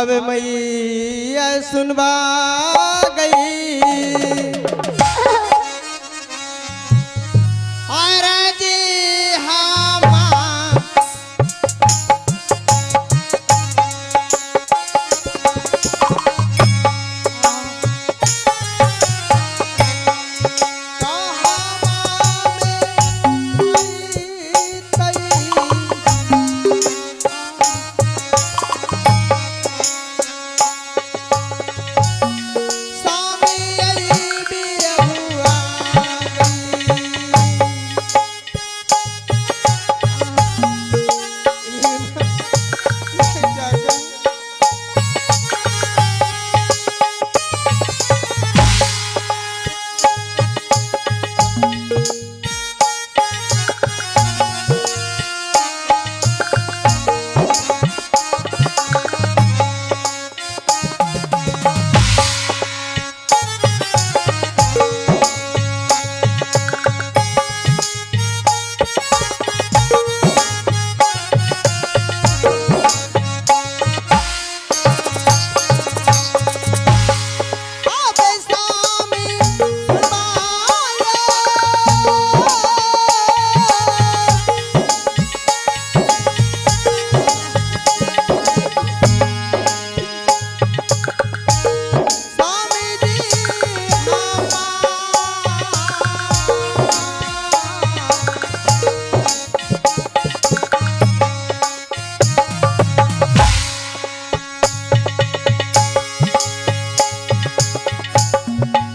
अब मैया सुनबा गई अरे जी हमा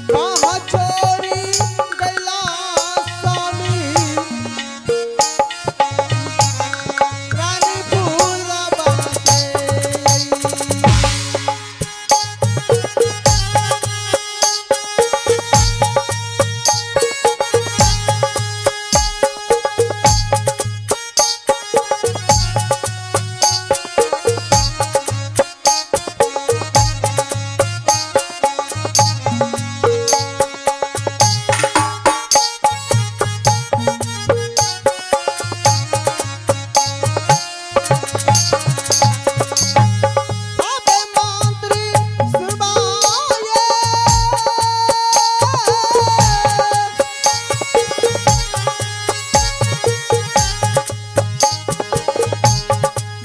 कहाँ चोरी गैला स्वामी रानी फूलवा के अबे मंत्री सुबाये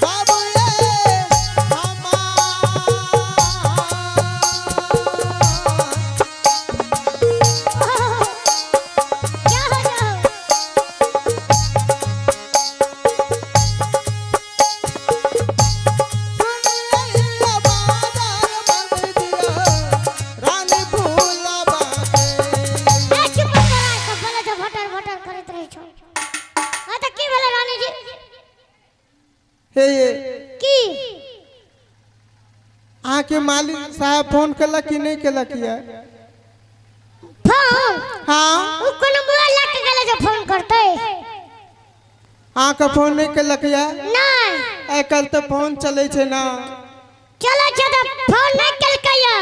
बाबूए हमार क्या हो जाओ रानी भूलवा के ए चुप करा सब बोले जो भटर भटर करैत रहै छौ। हां तऽ की भेलै रानी जी? हे ये की अहाँके मालिक साहब फोन केलक कि नहि केलक ये? फोन? हाँ। उ कोनो मोबाइल लऽ के गेलै जे फोन करतै? अहाँके फोन नहि केलक ये? नहि। आइ काल्हि तऽ फोन चलै छै ने। चलै छै तऽ फोन नहि केलकै ये।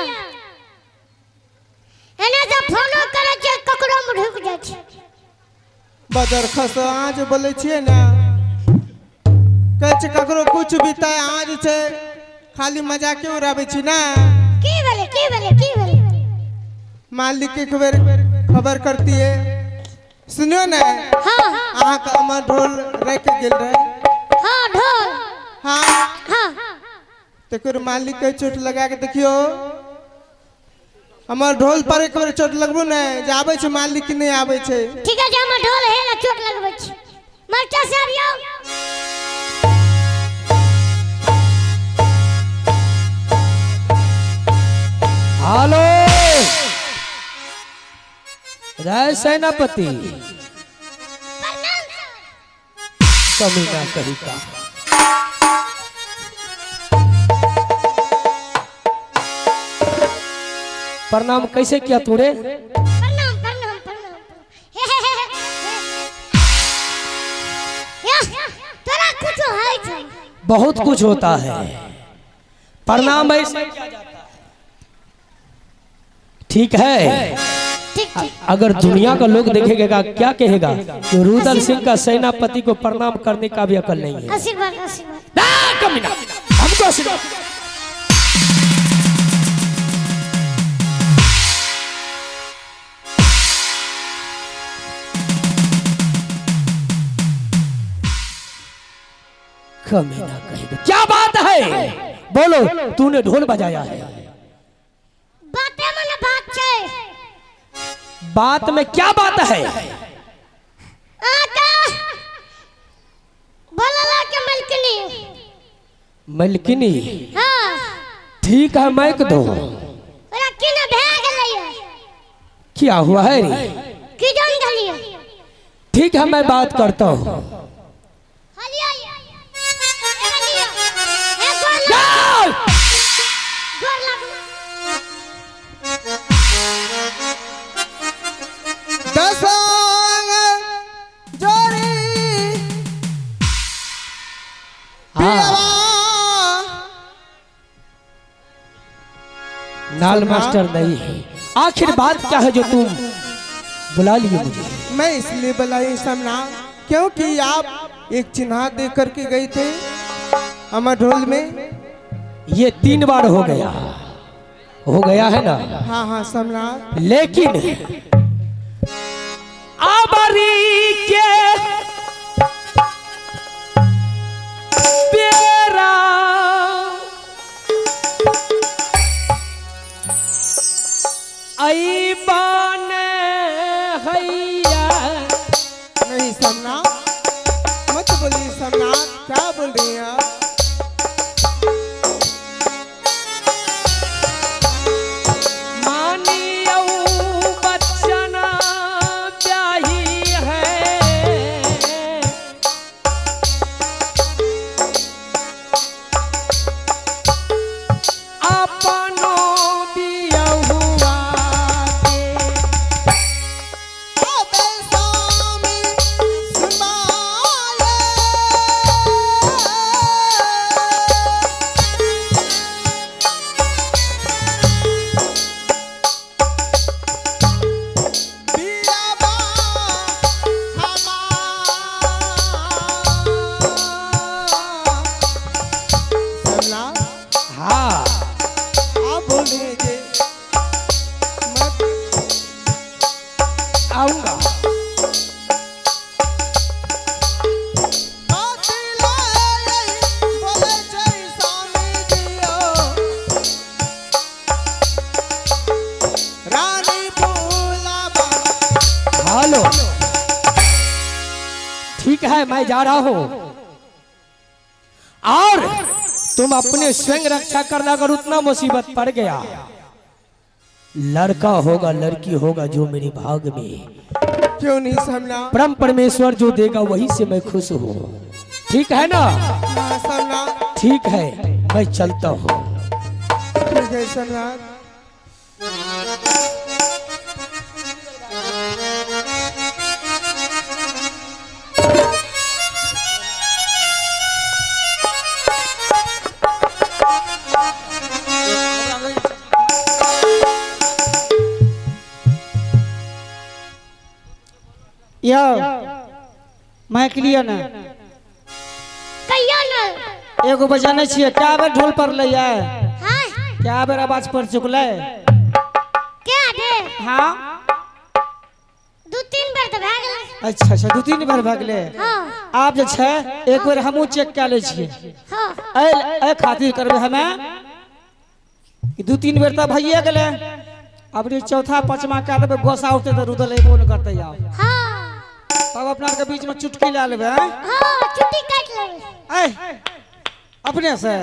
एने से फोनो करै छियै ककरो मे ढुकि जाइ छै। बदर खस अहाँ जे बोलै छियै ने, कहै छै ककरो कुछ भी तऽ अहाँ जे छै खाली मजाके उड़ाबै छी ने। की भेलै की भेलै की भेलै? मालिक एक बेर खबर करतियै। सुनियो ने। हाँ। अहाँके अमर ढोल राखि गेल रहे। हाँ ढोल। हाँ। हाँ। तकर मालिक के चोट लगा के देखियो, हमर ढोल पर एक बेर चोट लगबू ने जे आबै छै मालिक कि नहि आबै छै। ठीक है, जे हमर ढोल हे ने चोट लगबै छी। मास्टर साहब यौ। हेलो राय सेनापति। प्रणाम सर। कमी ना कही का। प्रणाम कैसे किया तूने? प्रणाम प्रणाम प्रणाम। हे हे हे हे। या, तोरा कुछ है छै? बहुत कुछ होता है। प्रणाम ऐसे किया जाता है। ठीक है। ठीक ठीक। अगर दुनिया का लोग देखेगा क्या कहेगा कि रुदल सिंह का सेनापति को प्रणाम करने का भी अकल नहीं है। आशीर्वाद आशीर्वाद। ना कमीना, हमको आशीर्वाद। कमीना कहेगा। क्या बात है? बोलो, तूने ढोल बजाया है? बाते मने बात छै। बात में क्या बात है? आका बोलला के मलकिनी। मलकिनी? हाँ। ठीक है, माइक दो। ओकरा की ने भए गेलै? क्या हुआ है रे? की जान गेलियै। ठीक है, मैं बात करता हूँ। हलिया हलिया ए गोर लाग, गोर लागू। दसंग जोड़ी। हाँ। पियवा। नाल मास्टर नहीं है। आखिर बात क्या है जो तुम बुला लिए मुझे? मैं इसलिए बुलाई सम्राट क्योंकि आप एक चिन्हा दे करके गए थे अमर ढोल में। ये 3 बार हो गया, हो गया है ना? हाँ हाँ सम्राट। लेकिन आबरी के बेरा आई बान हैया। नहीं सम्राट, मत बोलिए सम्राट, क्या बोल रही हैं आप? मानियो बच्चन ब्याही है। अपनो बियहुआ के। अबे स्वामी सुनाए। पियाबा हमार। सम्राट। हाँ। आप बोल रहे हैं कि मत आऊंगा। बोले जय स्वामी जियो रानी भूलाबा। हेलो, ठीक है, मैं जा रहा हूं और तुम अपने स्वयं रक्षा करना। अगर उतना मुसीबत पड़ गया, लड़का होगा लड़की होगा जो मेरे भाग में, क्यों नहीं सम्राट? परम परमेश्वर जो देगा वही से मैं खुश हूँ। ठीक है ना? हाँ सम्राट। ठीक है, मैं चलता हूँ। ठीक है सम्राट। यौ माइक लिअ ने। कहियो ने। एगो बजाने छियै, कए बेर ढोल पड़लै ये? हाँ। कए बेर आवाज पड़ चुकलै? क्या बेर? हाँ। 2-3 बेर तऽ भए गेलै। अच्छा अच्छा, 2-3 बेर भए गेलै। हाँ। आब जे छै एक बेर हमहूँ चेक कए लै छियै। हाँ। एहि खातिर करबै हमे कि 2-3 बेर तऽ भइए गेलै, अब जे चौथा पाँचमा कए देबै, गोसा उठतै तऽ रुदल अयबो नहि करतै आब। हाँ। तब अपना आरके बीच में चुटकी लए लेबै। हाँ, चुटकी काटि लेबै। ऐ अपने से।